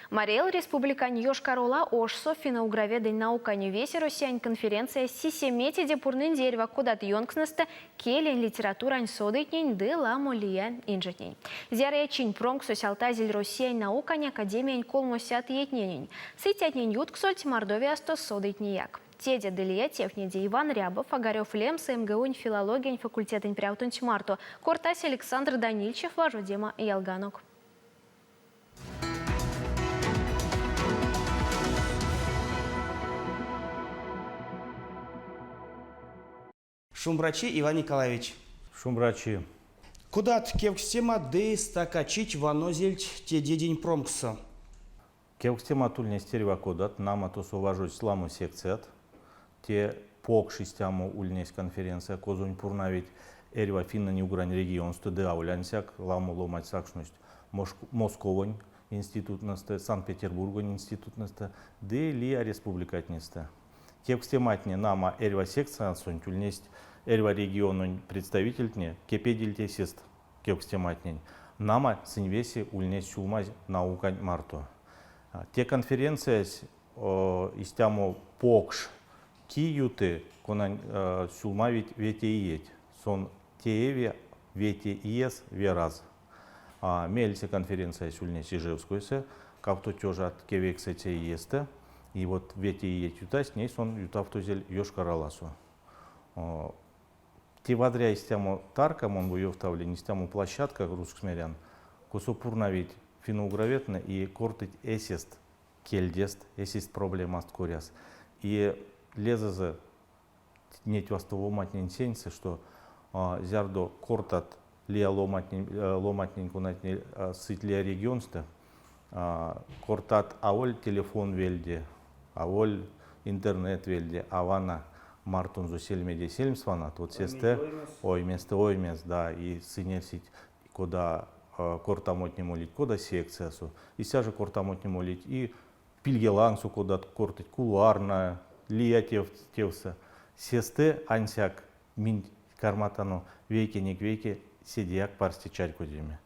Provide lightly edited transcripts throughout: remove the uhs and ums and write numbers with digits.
Марий Эл Республикань Йошкар-Ола ошсо финно-угроведэнь наукань весероссиянь конференциясь сисеметеде пурнынзе эрьва кодат ёнкстнэстэ келень, литературань содыйтнень ды ламо лия инжетнень. Зярыя чинь промксось алтазель Россиянь наукань академиянь колмосядт иетненень. Сыцятнень ютксольть Мордовиясто содыйтнеяк. Теде ды лия тевтнеде Иван Рябов, Огарев лемсэ МГУ-нь филологиянь факультетэнь прявтонть марто, кортась Александр Данильчев важодема ялганок. Шумбрачи, Иван Николаевич! Шумбрачи! Кодат кевкстемат ды стакачить ваннозельть те дедень промкссо? Кевкстемат ульнесть эрьва кодат, нама тосо важодсть ламо секцият. Те покш истямо ульнесь конференция, козонь пурнавить эрьва финнань-угрань регионсто ды аволь ансяк, ламо ломанть сакшность Московонь институтнэстэ, Санкт-Петербургонь институтнэстэ ды лия республикатнестэ. Кевкстематне, нама, эрьва секциясонть ульнесть эрьва региононь представительтне, кепедильть эсест кевкстематнень. Нама, сынь весе ульнесть сюлмазь науканть марто. Те конференциясь истямо покш ки юты, конань сюлмавить вете иеть. Сон тееви вете иес ве раз. Меельце конференциясь ульнесь Ижевскойсэ, кавто тёжат кевейксэце иестэ. И вот вете иеть ютасть, ней сон ютавтозель Йошкар-Оласо. Те вадря истямо тарка, мон бу ёвтавлинь, истямо площадка, рузкс мерян, косо пурнавить финно-угроведтнэ и кортыть эсест кельдест, эсест проблемаст коряс. И лезэзэ неть вастовоматнень сеньсэ, што зярдо кортат лия ломантнень, ломантнень, конатне сыть лия регионсто, кортат аволь телефон вельде, аволь интернет вельде, а вана мартонзо сельмеде сельмс ванат, вот сестэ ойместэ оймес, да, и сынь эрсить, кода кортамотне молить, кода секциясо, истя жо кортамотне молить и пильге лангсо кодат кортыть, кулуарна, лия тевсэ. Сестэ ансяк минь карматано вейкенек-вейке седеяк парсте чарькодеме.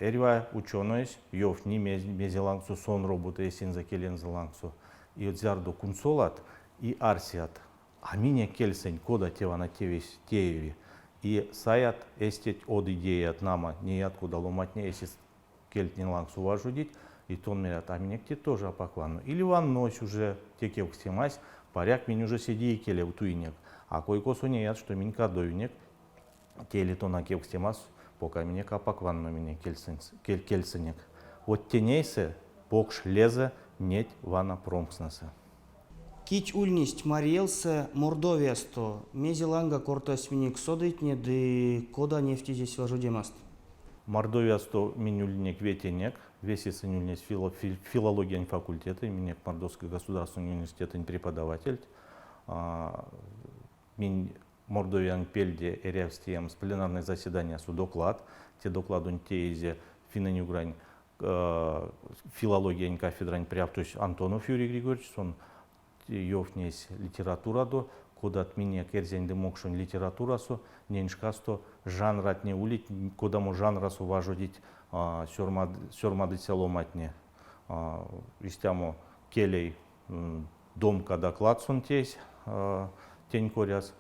Эрьва ученоесь ёвтни, мезе лангсо сон роботы эсензэ келензэ лангсо. И вот зярдо кунсолат и арсят, а минек кельсэнть кода те вана тевесь тееви, и саят эстеть од идеят, нама, неят, кода ломантне эсест кельтнень лангсо важодить, и тон мерят, а минек те тоже апак ванно. Или ваннось уже те кевкстемась, паряк минь уже седе икелев туинек, а кой-косо неят, что минь кадовинек те или тона кевкстемас, пока минек апак ванно минек кельсэнек. Вот те нейсэ покш лезэ неть вана промкстнэсэ. Кить ульнесть Марий Элсэ Мордовиясто, мезе ланга кортасть минек содыйтне ды кода невтизь эсь важодемаст? Мордовиясто минь ульнинек ветенек, весе сынь ульнесть филологиянь факультетэнь, минек Мордовской государственной университетэнь преподавательть. Минь Мордовиянь пельде эрявсь теемс пленарной заседаниясо доклад. Те докладонть теизе финнэнь-угрань филологиянь кафедрань прявтось Антонов Юрий Григорьевич. Сон ёвтнесь литературадо, кодат минек эрзянь ды мокшонь литературасо неень шкасто жанратне улить, кодамо жанрасо важодить сёрмадыця ломантне. Истямо келей домка доклад сон тейсь тень коряс.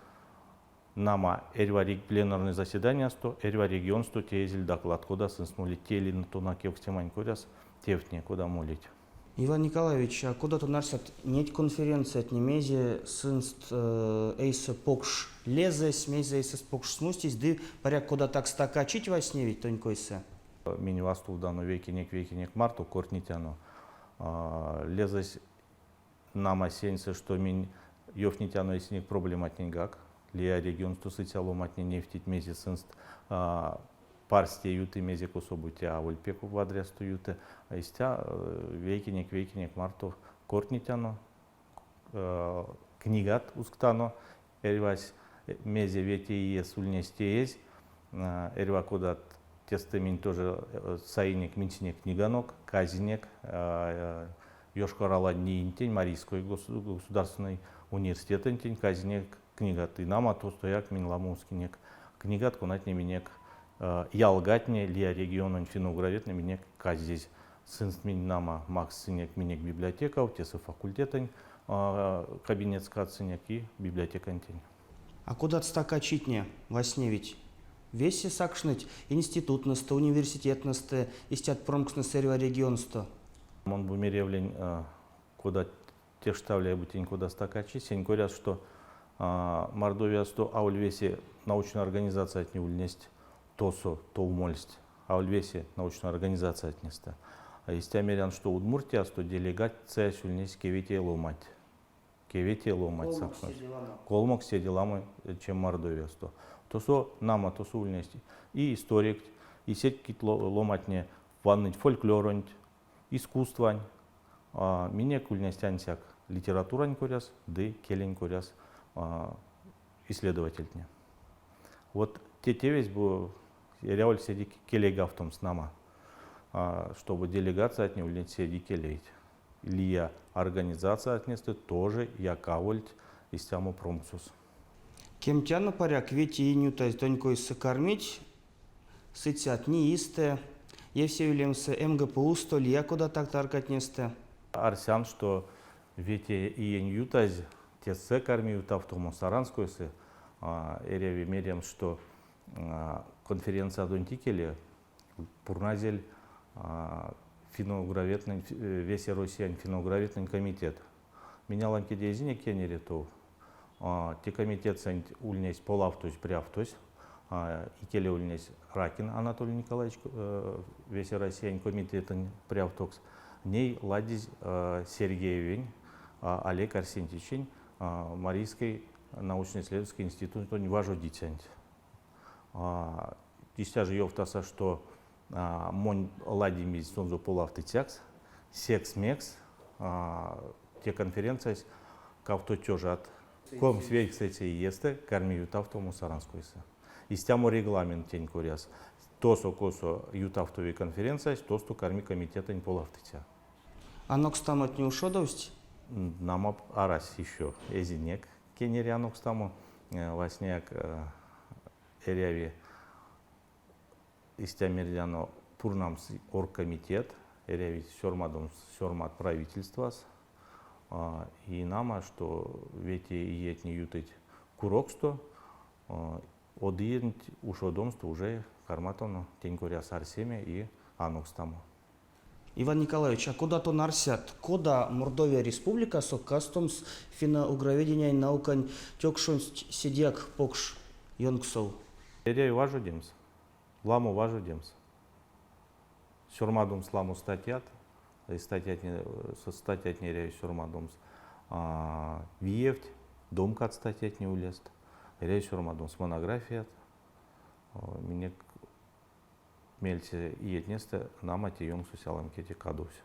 Нама, эрьва пленарной заседаниясто, эрьва регионсто теезель доклад, кода сынст молить те или тона кевкстемань коряс тевтне, кода молить. Иван Николаевич, а кода тон арсят, неть конференциятне мезе сынст эйсэ покш лезэсь, мезе эйсэст покш смустесь ды, паряк, кода так стакачить вастневить тонь койсэ? Минь вастовдано вейкенек-вейкенек марто, кортнетяно. Лезэсь нама сеньсэ, што минь ёвтнетяно эсенек проблематненьгак. Лия регионсто сыця ломантне невтить, мезе сынст парсте юты, мезе косо-бути аволь пек вадрясто юты. Истя вейкенек-вейкенек марто кортнетяно, книгат усктано, эрьвась мезе вете иес ульнесь теезь, эрьва кодат тестэ минь тоже саинек минсинек книганок, казинек Йошкар-Олань НИИ-нтень, Марийской государственной университетэнтень казинек книгат. И нама тостояк минь ламо ускинек книгат, конатне минек ялгатне, лия региононь финно-угроведтнэ минек казизь. Сынст минь нама максынек минек библиотекав, тесэ факультетэнь кабинетс кадсынек и библиотекантень. А кодат стакачитне вастневить? Весе сакшныть институтнэстэ, университетнэстэ, истят промкстнэс эрьва регионсто. Мон бу меревлинь, кода тешкставлия бу тень кода стакачи, сень коряс, што Мордовиясто аволь весе научной организациятне ульнесть тосо, тов мольсть, аволь весе научной организациятнестэ. Истя мерян, што Удмуртиясто делегациясь ульнесь кеветее ломанть. Кеветее ломанть сакшность. Колмоксть седе ламо, чем Мордовиясто. Тосо, нама, тосо ульнесть и историкть, и сеть кить ломантне ванныть фольклоронть, искусствань. Минек ульнесть ансяк литературань коряс ды келень коряс исследовательтне. Вот те тевесь бу эряволь седе келейгавтомс, нама, чтобы делегациятне ульнесть седе келейть. Лия организациятнестэ тоже якавольть истямо промксос. Кемтяно, паряк, вети иень ютазь тонь койсэ кармить сыцят НИИ-стэ, Евсевилемсэ, МГПУ-сто, лия кодатак таркатнестэ. Арсян, што вете иень ютазь тесэ карми ютавтомо Саранскойсэ. Эряви меремс, што конференциядонть икеле пурназель финно-угроведтнэнь, весе Россиянь финно-угроведтнэнь комитет. Минь аламкеде эзинек кенере тов. Те комитетсэнть ульнесь полавтозь прявтось. Икеле ульнесь Ракин Анатолий Николаевич, весе Россиянь комитетэнь прявтокс. Ней ладизь Сергеевень, Олег Арсентьевичень Марийской научно-исследовательской институтонь важодицянть. Истя жо ёвтаса, што монь ладимизь сонзэ полавтыцякс, секс мекс те конференциясь кавто тёжат 29 иестэ карми ютавтомо Саранскойсэ. Истямо регламент тень коряс. Тосо, косо ютавтови конференциясь, тосто карми комитетэнь полавтыця. Анокстамотне ушодовсть? Нама, арась ещё эзинек кенери анокстамо. Васняяк эряви истя мердяно пурнамс оргкомитет, эряви сёрмадомс сёрмат правительствас. И нама, што вете иетне ютыть куроксто, од иенть ушодомсто уже карматано тень коряс арсеме и анокстамо. Иван Николаевич, а кода тон арсят, кода Мордовия Республикасо кастомс финно-угроведениянь наукань тёкшонть седеяк покш ёнксов? Эряви важодемс, ламо важодемс, сёрмадомс ламо статьят, статьятне, статьятне эряви сёрмадомс виевть, домкат статьятне улест, эряви сёрмадомс монографият. Минек Меельце иетнестэ нама те ёнксось аламкеде кадовсь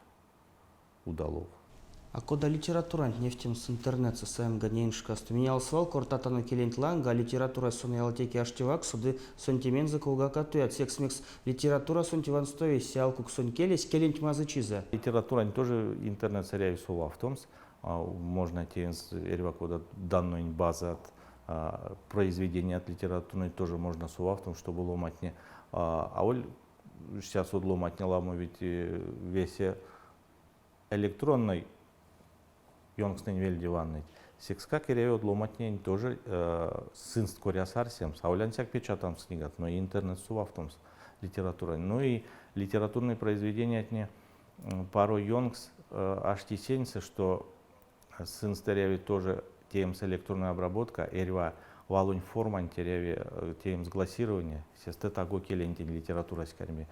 удалов. А кода литературанть невтемс интернетсэ саемга неень шкасто? Минь свал кортатано келенть ланга, а литературась сон ялатеке ашти вакссо ды сонтемензэ ковгак а туят. Секс мекс литературасонть ванстови се алкуксонь келесь, келенть мазычизэ. Литературанть тоже интернетс эряви совавтомс. Можно теемс эрьва кодат данноень базат, произведеният литературной тоже можно совавтомс, чтобы ломантне аволь сейчас од ломантне ламо ведь весе электронной ёнкстнэнь вельде ванныть. Секскак эряви од ломантнень тоже сынст коряс арсемс, аволь ансяк печатамс книгат, но и интернетс совавтомс литературань. Ну и литературной произведениятне паро ёнкс ашти сеньсэ, што сынст эряви тоже теемс электронной обработка, эрьва валонь форманть эряви теемс глоссирование, сестэ таго келентень литературась карми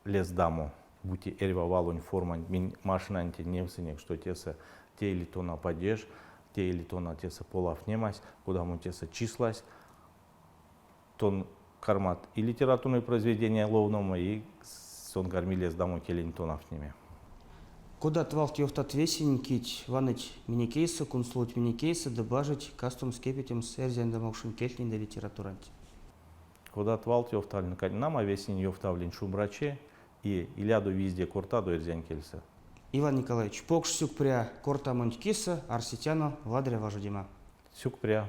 лездамо. Бути эрьва валонь форманть минь машинантень невсынек, што тесэ те или тона падеж, те или тона тесэ полавтнемась, кодамо тесэ числась, тон кармат и литературной произведения ловномо, и сон карми лездамо келень тонавтнеме. Кодат валт ёвтат весень, кить ваныть минек эйсэ, кунсолыть минек эйсэ ды бажить кастомс кепетемс эрзянь ды мокшонь кельтнень ды литературанть? Кодат валт ёвталинь, нама, весень ёвтавлинь шумбрачи и илядо визде кортадо эрзянь кельсэ. Иван Николаевич, покш сюкпря кортамонть кисэ, арсетяно вадря важодема. Сюкпря.